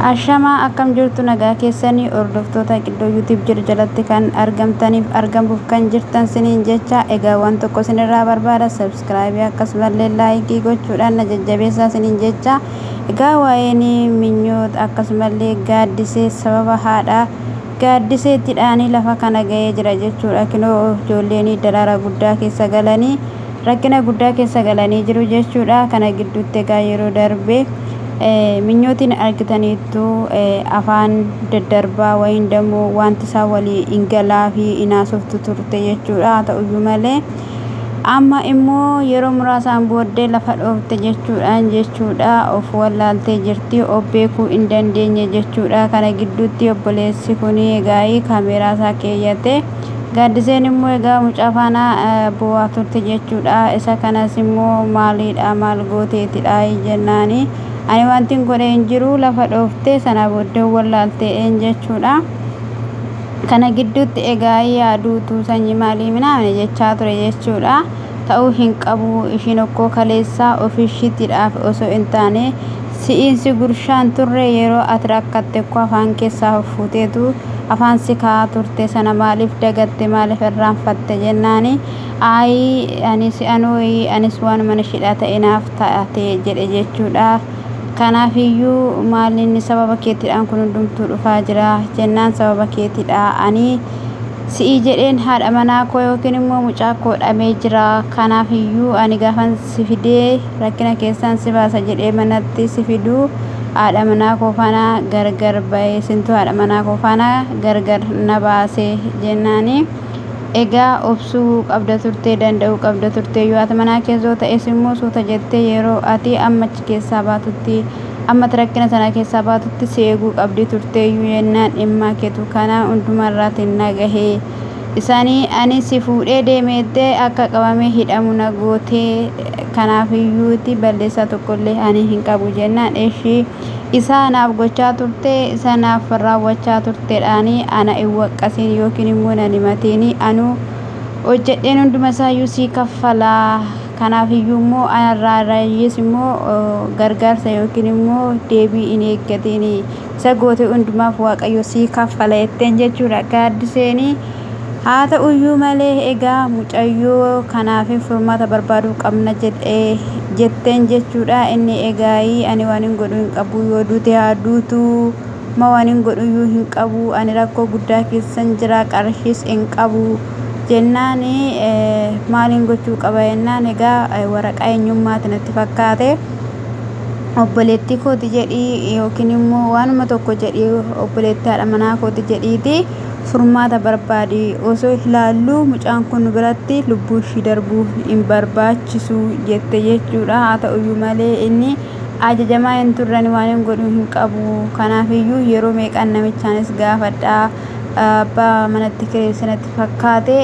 Ashamaa akkam jirtu nagaa keessanii hordoftoota Qiddoo YouTube jedhu jalatti kan argamtaniif argamuuf kan jirtan siniin jecha egaa waan tokko sinirraa barbaada sabskraayibii akkasumallee laayikii gochuudhaan na jajjabeessaa siniin jecha egaa waa'een minyoot akkasumallee gaaddisee sababa haadha gaaddiseettidhaanii lafa kana ga'ee jira jechuudha kinoo ijoolleen daraara guddaa keessa galanii rakkina guddaa keessa galanii jiru jechuudha kana gidduutti egaa yeroo darbe minyootiin argitaniittu afaan daddarbaa wayin dammoo wanti isaa walii hin galaa fi hin haasoftu turte jechuudha haa ta'uyyuu malee amma immoo yeroo muraasaan booddee lafa dhoofte jechuudhaan jechuudha of wallaaltee jirti of beekuu hin dandeenye jechuudha kana gidduutti obboleessi kun egaa kaameeraa isaa keeyyate Gaaddiseen immoo egaa mucaa faana boo'aa turte jechuudha. Isa kanas immoo maaliidha maal gooteetidha jennaani. Ani wantin godhe hin jiru lafa dhooftee sana booddee wallaalteen jechuudha. Kana gidduutti egaa yaaduutu sanyii maalii minaamne jechaa ture jechuudha. Ta'uu hin qabu ishiin okkoo kaleessaa ofiishiitiidhaaf osoo hin taane si'iinsi gurshaan turre yeroo ati rakkatte koo afaan keessaa fuuteetu afaan si kaa'aa turte sana maaliif dagatte maaliif irraanfatte jennaani ayi anis anooyi anis waanuma ishiidhaa ta'e naaf taate jedhe jechuudha. Kanaafiyyuu maal inni sababa keetiidhaan kun hundumtuu dhufaa jira jennaan sababa keetiidha ani si'ii jedheen haadha manaa koo yookiin immoo mucaa koo dhabee jira kanaafiyyuu ani gaafan si fidee rakkina keessaan si baasa jedhee manatti si fiduu haadha manaa koo faana gargar ba'ee sintu haadha manaa koo faana gargar na baase jennaani egaa obsuu qabda turtee danda'uu qabda turtee yoo haati manaa kee yoo ta'es immoo suuta jettee yeroo ati amma achi keessaa baatutti amma ati rakkina sana keessaa baatutti si eeguu qabdi turteeyyuu jennaan dhimmaa keetu kana hundumarraatiin na gahee isaanii ani si fuudhee deemeettee akka qabamee hidhamu na gootee kanaafiyyuuti balleessaa tokkollee ani hin qabu jennaan eshii isaa naaf gochaa turte isa naaf raawwachaa turtedhaani ana hin waqqasiin yookiin immoo nan himatiin anuu hojjedheen hunduma isaayyuu sii kaffalaa kanaafiyyuu immoo anarraa irraayyis immoo gargaarsa yookiin immoo deebii hin eeggatiin isa goote hundumaaf waaqayyo sii kaffala jetteen jechuudha gaaddiseenii haa ta'uyyuu malee egaa mucayyoo kanaaf furmaata barbaaduu qabna jedhee jetteen jechuudha inni egaayii ani waan hin godhu hin qabu yoo duute haa duutu ma waan hin godhuyyuu hin qabu ani rakkoo guddaa keessan jira qarshiis hin qabu jennaan maaliin gochuu qaba jennaan egaa waraqaa eenyummaati natti fakkaate obboleettii kooti jedhii yookiin immoo waanuma tokko jedhii obboleettii haadha manaa kooti jedhiiti furmaata barbaadi osoo ilaalluu mucaan kun nu biratti lubbuu ishii darbuu hin barbaachisu jette jechuudha haa ta'uyyuu malee inni ajajamaa hin turrani waan hin godhu hin qabu kanaafiyyuu yeroo meeqan namichaanis gaafadha abbaa manatti kireesse natti fakkaate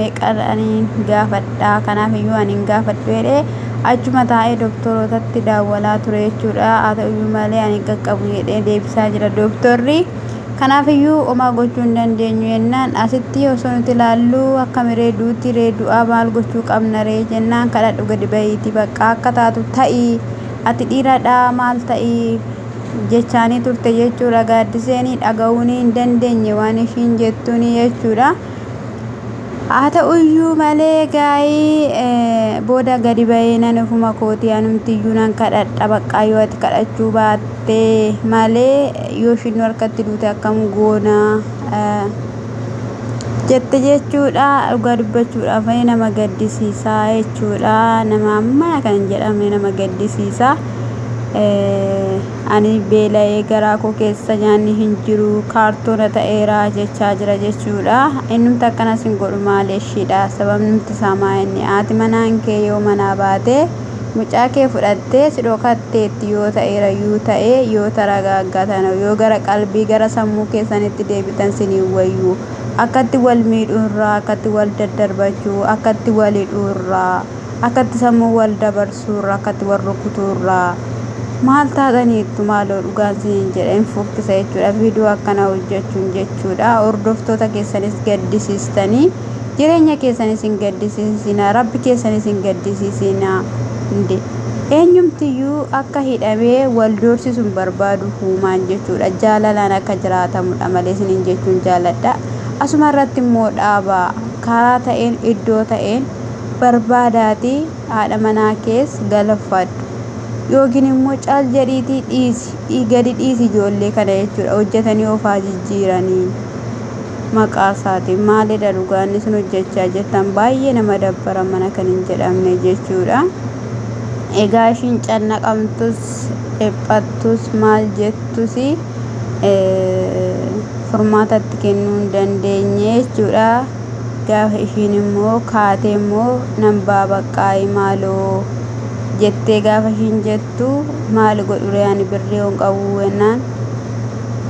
meeqan ani gaafadha kanaafiyyuu ani hin gaafadhu jedhee achuma taa'ee doktorootatti daawwalaa ture jechuudha haa ta'uyyuu malee ani hin qaqqabu jedhee deebisaa jira doktorri. Kanaafiyyuu homaa gochuu hin dandeenyu jennaan asitti osoo nuti ilaalluu akkami ree duuti ree du'aa maal gochuu qabna ree jennaan kadhadhu gadi bahiiti bakka akka taatu ta'i ati dhiiradhaa maal ta'i jechaanii turte jechuudha gaaddiseenii dhaga'uunii hin dandeenye waan ishiin jettuuni jechuudha. Haa ta'uyyuu malee gaa'ii booda gadi bahee nan ofuma kootii anumtiyyuu nan kadhadha baqqaa yoo ati kadhachuu baatte malee yoo ishiin nu harkatti duute akkam goona jette jechuudha. Dhugaa dubbachuudhaaf nama gaddisiisa jechuudha. Nama ammana kan hin jedhamne nama gaddisiisa. Ani beela'ee garaa koo keessa nyaanni hin jiru kaartoona ta'eera jechaa jira jechuudha. Innumti akkanas hin godhu maali ishiidha sababnumti isaa maa inni haati manaan kee yoo manaa baate mucaa kee fudhattee si dhokatteetti yoo ta'eera yuu ta'e yoo taragaaggaatan yoo gara qalbii gara sammuu keessanitti deebitan siniin wayyu akkatti wal miidhuurraa akkatti wal daddarbachuu akkatti wal hidhuurraa akkatti sammuu wal dabarsuurraa akkatti wal rukutuurraa maal taataniittu maaloo dhugaan isiniin jedha hin fokkisa jechuudha viidiyoo akkana hojjechuun jechuudha hordoftoota keessanis gaddisiistanii jireenya keessanis hin gaddisiisinaa rabbi keessanis hin gaddisiisinaa inde Eenyumtiyyuu akka hidhamee wal doorsisu hin barbaadu huumaan jechuudha. Jaalalaan akka jiraatamudha malee isiniin jechuun jaaladha. Asuma irratti immoo dhaabaa karaa ta'een iddoo ta'een barbaadaatii haadha manaa kees galfadhu. Yookiin immoo cal jedhiitii dhiisi gadi dhiisi ijoollee kana jechuudha. Hojjetanii ofaa jijjiiranii maqaa isaatiin maalidha dhugaan isin hojjechaa jirtan baay'ee nama dabbara mana kan hin jedhamne jechuudha. Egaa ishiin cannaqamtus dhiphattus maal jettus furmaatatti kennuu hin dandeenye jechuudha. Gaafa ishiin immoo kaatee immoo nan baabaqaayi maaloo jettee gaafa ishiin jettu maal godhu ree ani birrii hin qabu jennaan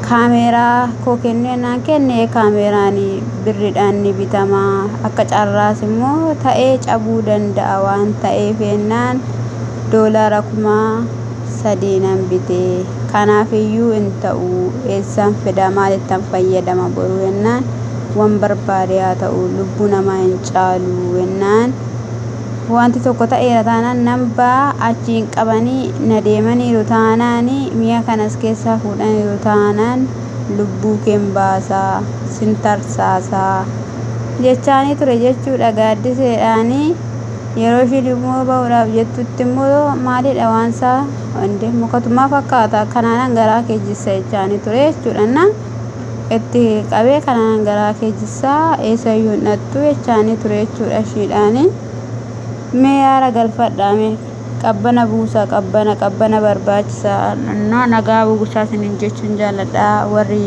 kaameeraa koo kennu jennaan kenne kaameeraan birriidhaan ni bitama akka carraas immoo ta'ee cabuu danda'a waan ta'eef jennaan doolaara 3000 nan bite kanaaf iyyuu hin ta'u eessaan fida maalittan fayyadama boru jennaan waan barbaade haa ta'u lubbuu namaa hin caalu jennaan wanti tokko ta'eera taanaan nan baa achiin qabanii na deemaniiru taanaan mi'a kanas keessaa fuudhaniiru taanaan lubbuu keen baasaa sin tarsaasaa jechaanii ture jechuudha gaaddiseedhaanii yeroo ishiin immoo bahuudhaaf jettutti immoo maalidha waan isaa wande mukatumaa fakkaata kanaanan garaa kee jissa jechaanii ture jechuudha na itti qabee kanaanan garaa kee jissaa eessayyuu hin dhattu jechaanii ture jechuudha ishiidhaanii. Mee haara galfadhaa mee qabbana buusaa qabbana qabbana barbaachisaa na nagaa buusaa isiniin jechuun jaaladha warri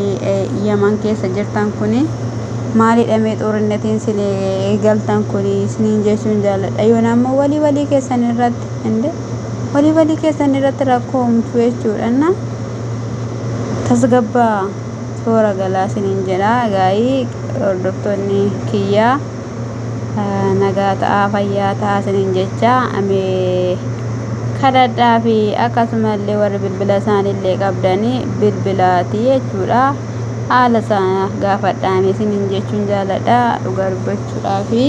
yaman keessa jirtan kuni maalidha mee xoorinnatiin isin galtan kuni isiniin jechuun jaaladha yoon ammoo walii walii keessan irratti inde walii walii keessan irratti rakkoo uumtu jechuudha na tasgabbaa toora galaa isiniin jedha gaa'ii hordoftoonni kiyyaa. Nagaa ta'aa fayyaa ta'aa isiniin jecha amee kadhadhaa fi akkasumallee warri bilbila isaaniillee qabdanii bilbilaatii jechuudha. Haala isaa gaafadhaame isiniin jechuun jaaladha dhugaa dubbachuudhaa fi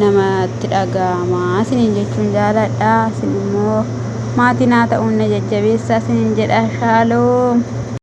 namatti dhaga'ama isiniin jechuun jaaladha. Isin immoo maatii naa ta'uun na jajjabeessaa isiniin jedha shaaloom.